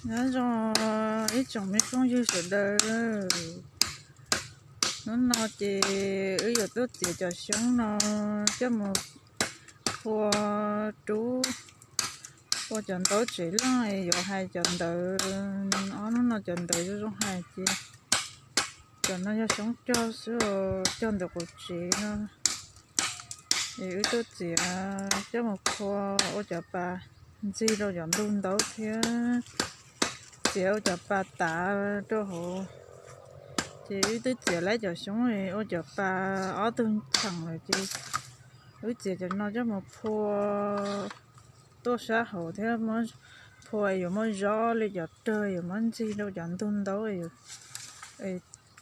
Nyob zoo ib tsoom me phooj ywg sawv daws, hnub no ces wb yuav tuaj txiav cov xyoob no coj mus phua rub ua cov ntaub tsev leej es yuav hais cov ntawv. Ob hnub no cov ntawv zoo zoo hais ces cov no yog xyoob cog xwb, cog ntawm quav tsev no. Es wb tuaj txiav coj mus phua ua cov pas ntxig rau cov ntug ntaub thiab txiav ua cov pas tav rau hauv. Ces wb twb txiav lawm cov xyoob ua cov pas ob tug cheem lawm ces wb txiav cov no coj mus phua tuaj sab hauv thiab muab phua yuav muab zob li cov rawg yuav muab ntxig rau cov ntug ntaub.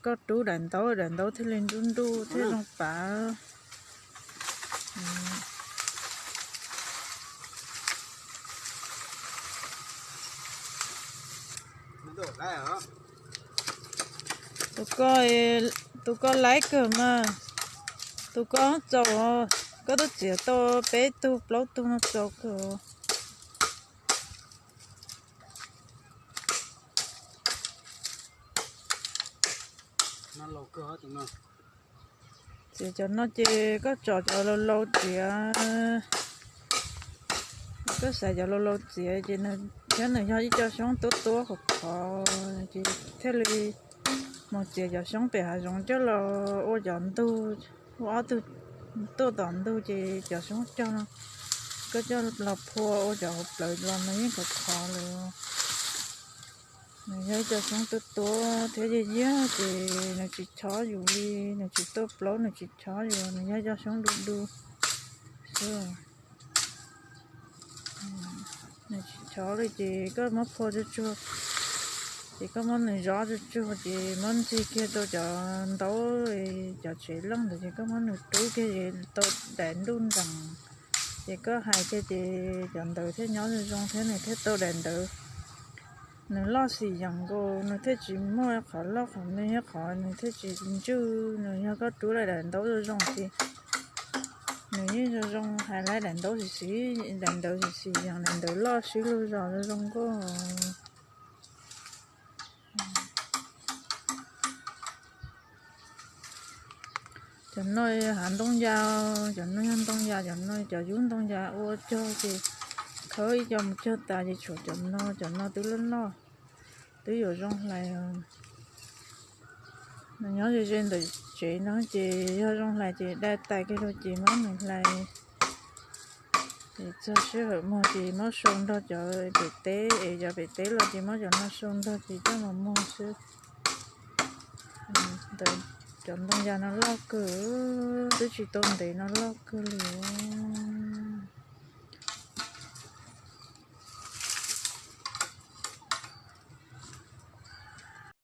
Koj rub daim ntaub, daim ntaub thiaj li nruj nruj thiab zoo pav. Tus ko, tus ko laib kawg mas, tus ko txaus, koj twb txiav tau peb tug plaub tug no txaus kawg. Txiav cov no ces koj tso cov laus laus txiav, koj xaiv cov laus laus txiav ces thiab nws yog ib co xyoob tuab tuab khov khov ces thiaj li mus txiav cov xyoob pem hav zoov coj los ua cov ntug, ua ob tug tuaj tom ntug ces cov xyoob cog no koj coj los phua ua cov hauv plawv los nws yeej khov khov lawm. Nws yog ib co xyoob tuab tuab thiab yaj yaj ces nws tsis chob yus li, nws tsis tuaj plaub, nws tsis chob yus, nws yog ib co xyoob du du xwb. Nws tsis chob li ces koj muab phua tsuag tsuag, ces koj muab nws zob tsuag tsuag ces muab ntxig kiag rau cov ntaub, cov tsev leej ntawd ces koj muab nws rub kiag es tau daim ntuj ntees, ces koj hais kiag ces cov ntawv thiaj nyob zoo zoo thiab nws thiaj tau daim ntawv. Nws loj xim yeem nkaus nws thiaj tsis muaj qhov loj qhov me thiab qhov nws thiaj tsis ntswj. Nws yog koj rub lawm daim ntaub zoo zoo ces nws yeej zoo zoo hais laiv daim ntaub xim xim, daim ntawv xim xim yeem, daim ntawv loj swb lug zos zoo zoo nkauj. Cov no hav ntoo yas, cov no yog ntoo yas, cov no cov yub ntoo yas ua cog ces khawb ib co mus cog tas ces tshuav cov no, cov no twb loj loj, twb yuav zoo hlais. Nws nyob ze ze ntawm tsev no ces yog zoo hlais ces dai tais kiag rau ces muab nws hlais. Es txog sij hawm muag ces muab sau nrog cov pem teb, es cov pem teb los ces muab cov no sau nrog ces coj los muag xwb. Cov ntoo yas no loj kawg, twb tsis tau ntev no loj kawg li os.